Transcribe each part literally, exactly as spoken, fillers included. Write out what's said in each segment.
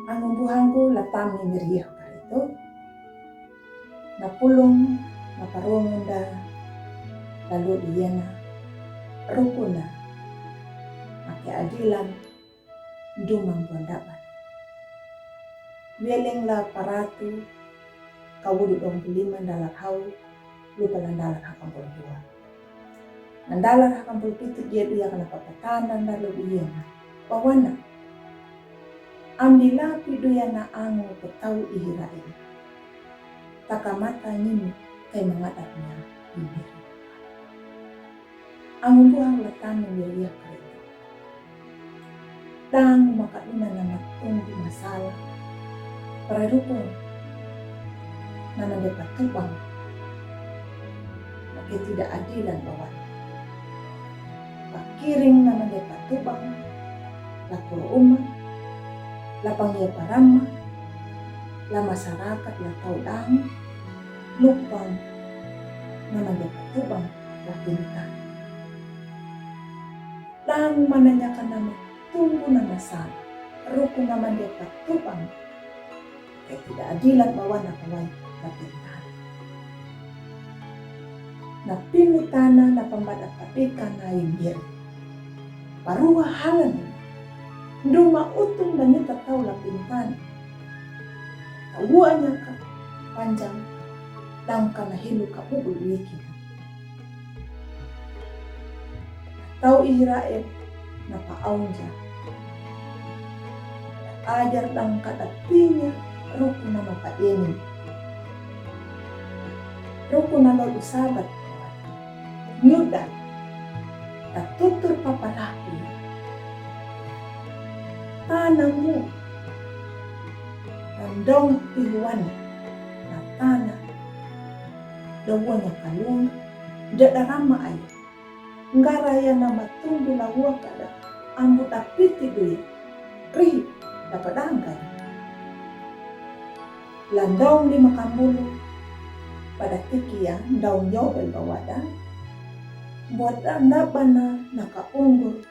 Angu buhanggu la tami miriah karitu. Na pulung, na parungunda, lalu iyana, rukuna, make adilan, dumang bondaban. Wieleng la paratu, kawudu dong bulima dalar hau, lupa la dalar hakampul dua. Na dalar hakampul pitu dia duya kana papatana dalu iyana. Pawana. Ambi lapi duya na angu petau ihirain. Taka mata ngini kai mangadapnya imir. Angu buhang la tami miriah karitu. Dang maka duna na matunggu masalah. Pararukun na mande patubang. Make tidak adilan bawan. Pakiring na mande patubang. La kuru uma. La pangia parama. La masarakat la tau dang. Lupang na mande patubang la pinta. Dang mananya kana matunggu na masalah, rukun na mande patubang. Ke tidak adilan bawana kawai la pinta. Na pinta na na pambada padika na imir. Parua halan. Duma utung na nyuta tau la pinta. Tawanya ka panjang dang kana hilu ka bubul wiki. Tau Israel na paaunja. Ajar dang kada pinya rukun na mapa ini. Rukun na lol usabat. Nyuda. Tatutur papalaku. Tanamu. Tandong pihuan. Na tana. Dawanya kalung. Dada rama ai. Ngaraya na matunggu na wakada, ambu dapiti duya, rihi, dapa dangkai. La ndaung lima kambulu, pada tikia ndaung Yobel bawada, buat danda bana na ka unggur,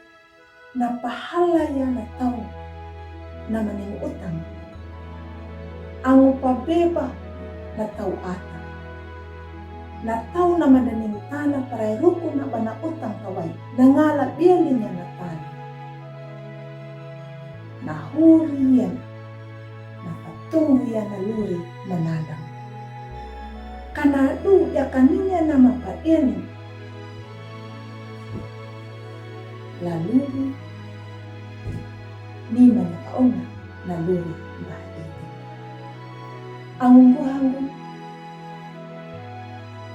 na pahalaya na tau, na maning utang. Angu pabeba na tau ata. Na tau na mandaning tana parai ruku na bana utang kawai, na ngala bialinya na tana. Na huri yana, na patungu yana luri manadang. Kana du yakaninya na mapa ini. Laluri, ni mana ka onga, laluri, bah ini. Angu buhanggu,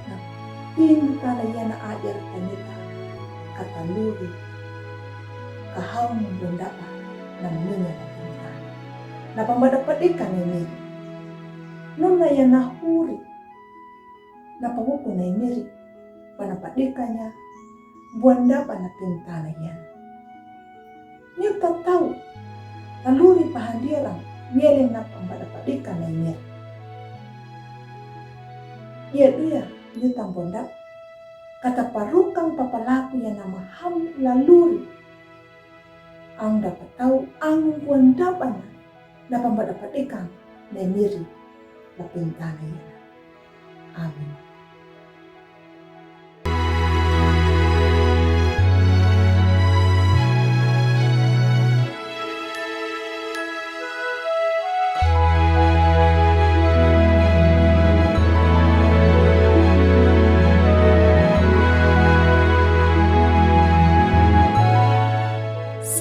na pinta na yana ajar tanita, kata luri, kahaung bundapa, na minya na pinta. Na pambada padika na ini. Nuna yana huri, na pawuku na imiri, pana padikanya, buan dapa na pinta na yana. Nyuta tau, na luri pahandirang, mielen na pambada padika na imiri. Ia duya, nyuta bonda, kata parukang papalaku yana maham laluri. Ang dapa tau, ang buan dapa na, na pambada padikang, na imiri, na pinta na yana. Amin.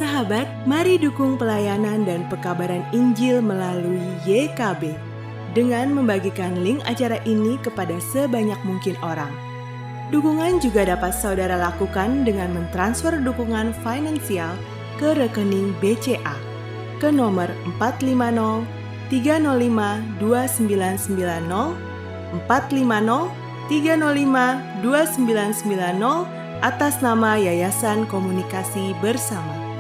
Sahabat, mari dukung pelayanan dan pekabaran Injil melalui Y K B dengan membagikan link acara ini kepada sebanyak mungkin orang. Dukungan juga dapat saudara lakukan dengan mentransfer dukungan finansial ke rekening B C A ke nomor empat lima nol tiga nol lima dua sembilan sembilan nol, empat lima nol tiga nol lima dua sembilan sembilan nol, atas nama Yayasan Komunikasi Bersama.